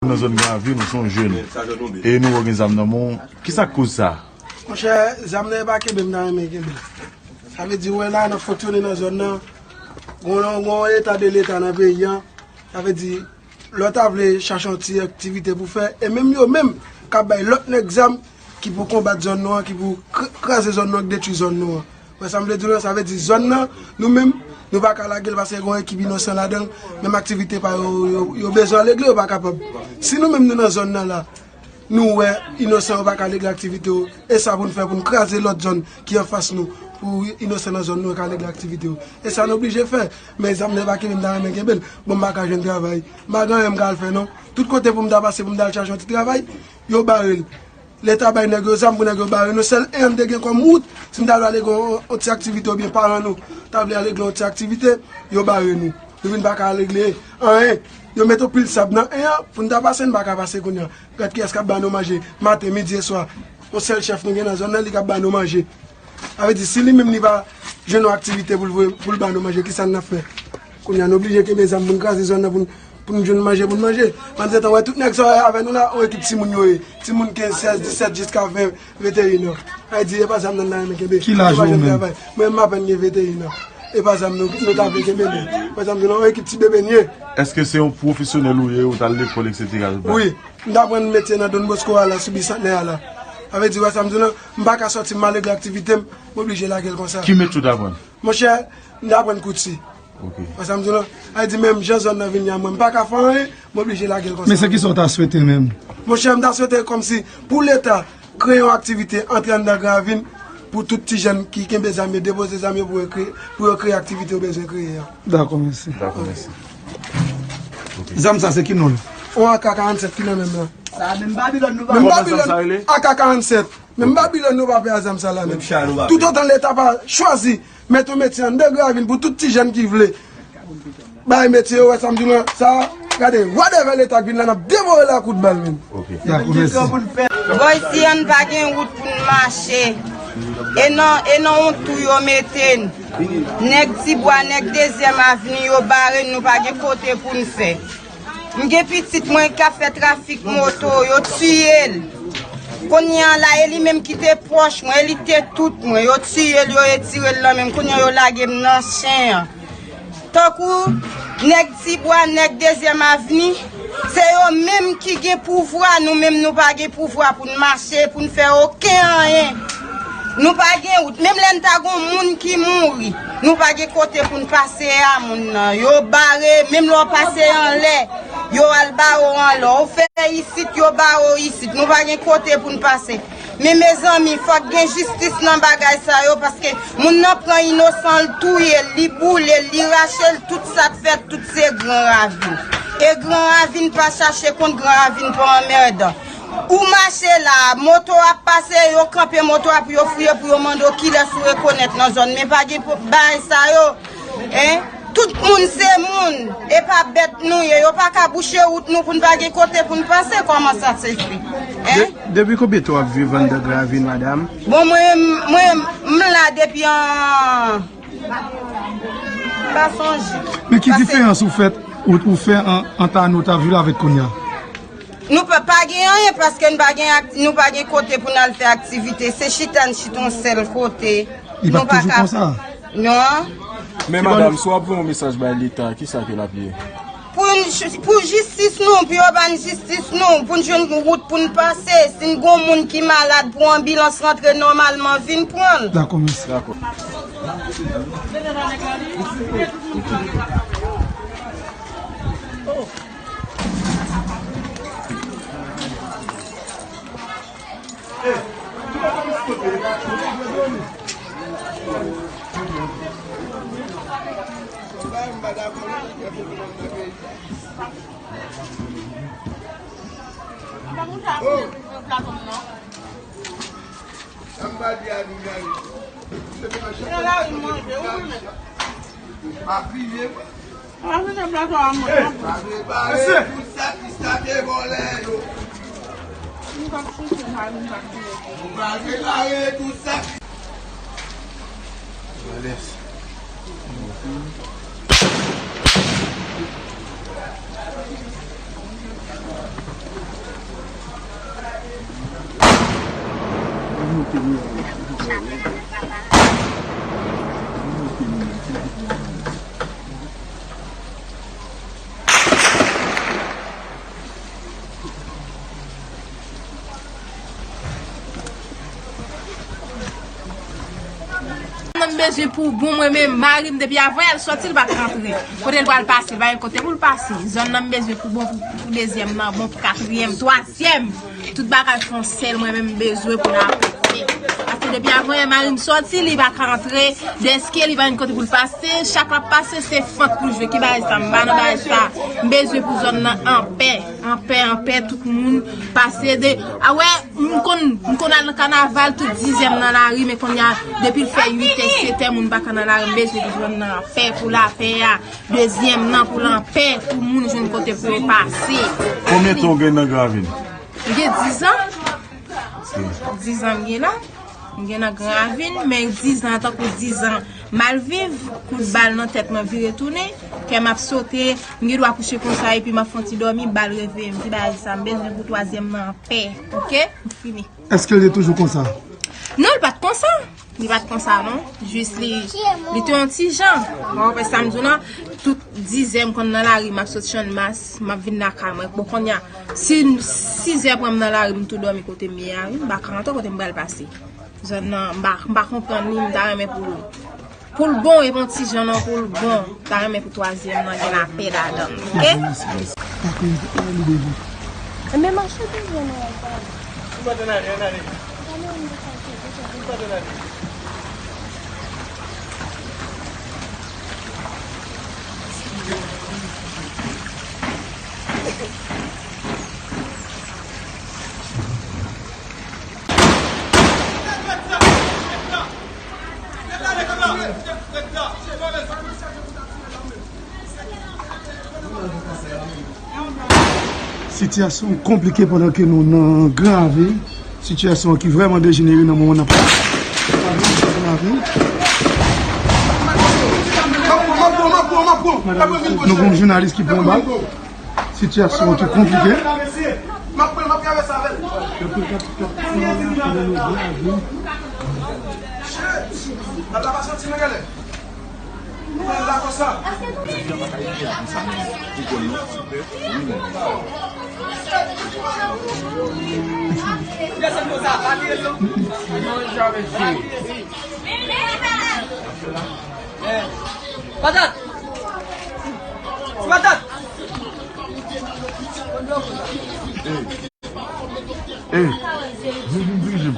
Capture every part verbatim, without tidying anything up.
Nan zòn Gran Ravin, ou se yon jèn. E nou wè w gen zam nan men w. Kisa k koz sa? Monchè, zam nan e pa kenbe m ta renmen kenbe. Sa vle di, ou wè la, n ap fonksyone nan zòn nan. Gon, gon eta de leta nan peyi an. Sa vle di, lè w ta vle chache yon ti aktivite pou fè, e menm yo menm k ap bay lòt nèg zam ki pou konbat zòn nou an, ki pou kr-, kraze zòn nou an, ki detwi zòn nou an. Wè sa m vle di w la, sa vle di zòn nan, nou menm, nou pa ka lage l paske gen yon ekip inosan ladan l, menm aktivite pa yo, yo, yo bezwen regle, yo pa kapab. Si nou menm nou nan zòn nan la, nou wè inosan yo pa ka regle aktivite yo, e sa pou n fè pou n kraze lòt zòn ki anfas nou, pou inosan nan zòn nou yo ka regle aktivite yo. E sa nou oblije fè, men zam nan e pa kenbe m ta renmen kenbe l, bon m pa ka jwenn travay, m pa gen anyen m ka al fè non, tout kote pou m ta pase pou m ta al chache yon ti travay, yo bare l. Leta bay nèg yo zam pou nèg yo bare nou. Sèl en an n te gen kòm wout, si n ta vle ale gen yon, yon ti aktivite oubyen paran nou ta vle ale gen yon ti aktivite, yo bare nou. Nou vin pa ka regle anyen. Yo mete yon pil sab nan en an pou n ta pase, n pa ka pase kounye a. Gad kiyès k ap ba nou manje maten, midi e swa. Yon sèl chèf nou gen nan zòn nan, li k ap ba nou manje. Sa vle di, si li menm li pa jwenn yon aktivite pou l voye, pou l ba nou manje, kisa n ap fè? Kounye a, n oblije kenbe zam pou n kraze zòn nan, pou n, pou n jwenn manje pou n manje. Pandan se tan, wè, tout nèg sa w wè avè nou la, yon ekip timoun yo ye. Timoun kenz, sèz, disèt, jiska ven, venteyen an. Sa vle di, e pa zam nan n ta renmen kenbe. Ki laj ou menm? Mwen, m apèn gen venteyen an. E pa zam nou, nou ta vle kenbe, men. Pa zam nou, yon ekip ti bebe n ye. Èske se yon pwofesyonèl ou ye, ou t al lekòl, etsetera, ou pa? Wi. M t aprann metye nan Don Bosco a la, sou Bisantnè a la. Sa vle di, wè sa m di w lan, m pa ka sòti m al regle aktivite m, m oblije lage l konsa. Ki metye w t aprann? Monchè, m t aprann kouti. Ok. Wè sa m di w lan? Sa vle di, menm jan zòn nan vin ye a mwen, m pa ka fè anyen, m oblije lage l konsa. Men se kisa w ta swete menm? Monchè, m ta swete kòmsi pou Leta kreye yon aktivite antre anndan Gran Ravin pou tout ti jèn ki kenbe zam yo, depoze zam yo pou yo kreye, pou yo kreye aktivite yo bezwen kreye a. Dakò, mèsi. Dakò, mèsi. Zam sa se ki non l? On A K karannsèt ki nan men m lan. Sa menm Babilòn nou pa. Menm Babilòn, A K karannsèt. Menm Babilòn nou pa pè a zam sa la menm. Toutotan Leta pa chwazi met yon metye anndan Gran Ravin pou tout ti jèn ki vle bay metye yo, wè sa m di w lan, sa, gade, whatever Leta k vin la, n ap devore l a kout bal menm. Dakò, mèsi. Bò isi a n pa gen wout pou n mache. E nan, e nan yon tou yo mete n. Nèg Tibwa, nèg Dezyèm Avni, yo bare n, nou pa gen kote pou n fè. M gen pitit mwen k ap fè trafik moto, yo tiye l. Kounye a la, e li menm ki te pwòch mwen, e li te tout mwen. Yo tiye l, yo retire l nan men m. Kounye a, yo lage m nan chen an. Tankou nèg Tibwa, nèg Dezyèm Avni, se yo menm ki gen pouvwa, nou menm nou pa gen pouvwa pou n mache, pou n fè okenn anyen. Nou pa gen wout. Menm lè n ta gon moun ki mouri, nou pa gen kote pou n pase a moun nan. Yo bare, menm lè w pase anlè, yo al bare w anlè. Ou fè isit, yo bare w isit. Nou pa gen kote pou n pase. Men mezanmi, fòk gen jistis nan bagay sa yo, paske moun nan pran inosan, l touye l, li boule l, li rache l, tout sa k fèt, tout se Gran Ravin. E Gran Ravin pa chache kont, Gran Ravin pa anmèdan. Ou mache la, moto ap pase, yo kanpe moto a pou yo fouye, pou yo mande w kilès ou rekonèt nan zòn. Men pa gen pou, bagay sa yo, en, tout moun se moun, e pa bèt nou ye. Yo pa ka bouche wout nou pou n pa gen kote pou n pase. Kòman sa se fè? En? De-, depi konbyen tan w ap viv anndan Gran Ravin, madanm? Bon, mwen, mwen, m la depi an, m pa sonje. Men ki diferans ou fèt, ou, ou fè an, ant ane w t ap viv la avèk kounye a? Nou pa, pa gen anyen paske n pa gen ak-, nou pa gen kote pou n al fè aktivite. Se chita n chita yon sèl kote. Li pa toujou konsa? Non. Men madanm, si w ap voye yon mesaj bay Leta, kisa ke l ap ye? Pou n, pou jistis nou, pou yo ban n jistis nou, pou n jwenn wout pou n pase. Si n gon moun ki malad, pou anbilans rantre nòmalman, vin pran l. Dakò, mèsi. Dakò. Pa kriye. Prepare tout sa ki sa te vòlè yo. Nou pral prepare tout sa ki... Alex. Mwen bezwen pou bon, mwen menm, mari m depi avan yè l sòti, li pa t rantre. Kote l pral pase, li pa gen kote pou l pase. Zòn nan m bezwen pou bon, pou, pou dezyèm nan, bon, pou katriyèm, twazyèm. Tout bagay fè yon sèl, mwen menm m bezwen pou n avanse. Paske depi avan yè mari m sòti, li pa ka rantre. Dèske li pa gen kote pou l pase, chak l ap pase, se fant pou l jwe. Ki bagay sa? M pa nan bagay sa. M bezwen pou zòn nan anpè. Anpè, anpè, tout moun pase de. A wè, m konn, m konn al nan kanaval, tout dizyèm nan lari, men kounye a, depi l fè uit è, sèt è, moun pa ka nan lari, m bezwen pou zòn nan anpè, pou lapè a, dezyèm nan, pou l anpè, pou moun jwenn kote pou yo pase. Konbyen tan w gen nan Gran Ravin? M gen dizan. Dizan m gen la. M gen nan Gran Ravin, men dizan an tankou dizan m al viv, kout bal nan tèt mwen vire tounen, kè m ap sote, m gen dwa kouche konsa epi m ap fè yon ti dòmi, bal reveye m. Ti bagay sa, m bezwen pou twazyèm nan anpè, oke? M fini. Èske l te toujou konsa? Non, l pa t konsa. Li pa t konsa, non. Jis li, li te yon ti jan. Ou konprann sa m di w lan? Tout dizè m konn nan lari, m ap sot Channmas, m ap vin lakay mwen. Bon, kounye a, si sizè pran m nan lari, m tou dòmi kote m ye a, wi. M pa ka rantre kote m pral pase. Zòn nan, m pa, m pa konprann li, m ta renmen pou l, pou l bon, e bon ti jan nan pou l bon. M ta renmen pou twazyèm nan gen lapè ladan l, oke? Enben, mache devan nan al pale. Sitiyasyon konplike pandan ke nou nan Gran Ravin. Sitiyasyon ki vrèman dejenere nan moman n ap pale. Nou gen yon jounalis ki pran bal. Sitiyasyon ki konplike. Patat! Ti patat! Ey, vin, vin, vin, vin.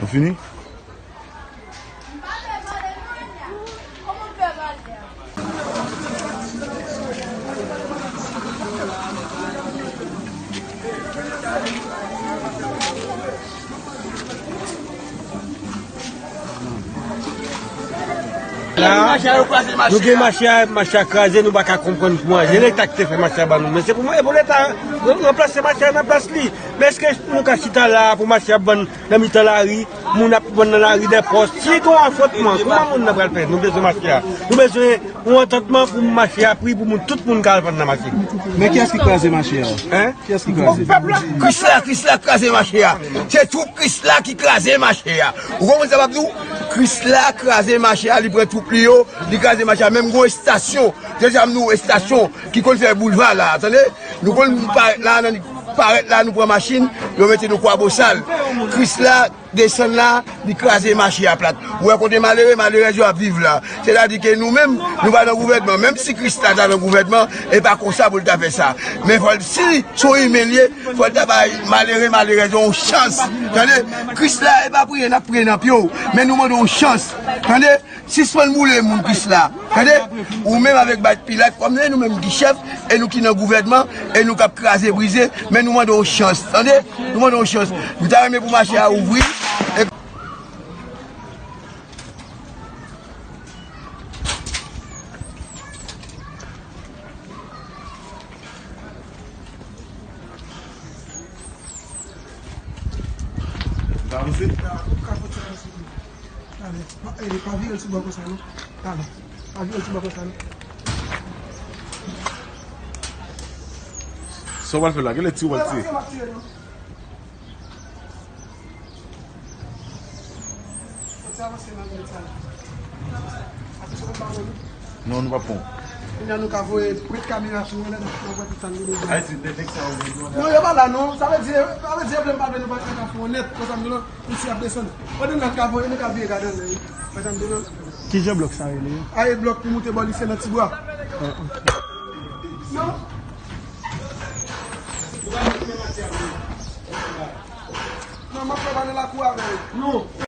Nou fini? La, nou gen mache a, mache a kraze, nou pa ka konprann kouman. Se Leta ki te fè mache a ban nou. Men se pou mwen, e pou Leta ranplase mache a nan plas li. Men èske nou ka chita la pou mache a ban nan mitan lari, moun ap vann nan lari dèpòs? Si gon afwontman, kouman moun nan pral fè? Nou bezwen mache a. Nou bezwen yon antantman pou mache a pri, pou moun, tout moun ka al vann nan mache. Men kiyès ki kraze mache a? Hein? Kiyès ki kraze? Pèp la. Krisla, Krisla kraze mache a. Se twoup Krisla ki kraze mache a. Ou konprann sa m ap di w? Krisla kraze mache a, li pran twoup li yo, li kraze mache a. Menm gon estasyon, deja m di w estasyon ki konn fè boulva la, tande? Nou konn parèt la, nan parèt la, nou pran machin, yo mete nou Kwabosal. Krisla Desann la, li kraze mache a plat. Ou wè kote malere, malerèz yo ap viv la. Sètadi ke nou menm, nou pa nan gouvènman. Menm si Kris la ta nan gouvènman, e pa konsa pou l ta fè sa. Men fò l, si se yon imen l ye, fò l ta bay malere, malerèz yo yon chans. Tande? Kris la, e pa priye, n ap priye nan pye w. Men nou mande yon chans. Tande? Sispann boule moun plis la. Tande? Ou menm avèk Bat Pilat, kòm se nou menm ki chèf, e nou ki nan gouvènman, e nou k ap kraze brize, men nou mande yon chans. Tande? Nou mande yon chans. Nou ta renmen pou mache a ouvri. E Talè, pa, eh, pa vire l sou bò konsa, non. Talè, pa vire l sou bò konsa, non. Sa w pral fè la? Genlè ti w pral tire. Non, nou pa pran. Kounye a nou ka voye prèt kamera sou mwen la, nan pran tout sa nou bezwen. Ayiti, de nèg sa yo vle nou. Non, yo pa la, non. Sa vle di, sa vle di, yo vle m pa vle nou pa ka fè yon nèt, konsa m di nou, isi ap desann. Pandan n ap ka voye, nou ka vire gade anlè, wi. Konsa m di nou. Ki jan blòk sa rele? A, e blòk pou moute bò lise nan Tibwa. Ah, ok. Non. Non, m ap fè pale lakou avè yo. Non.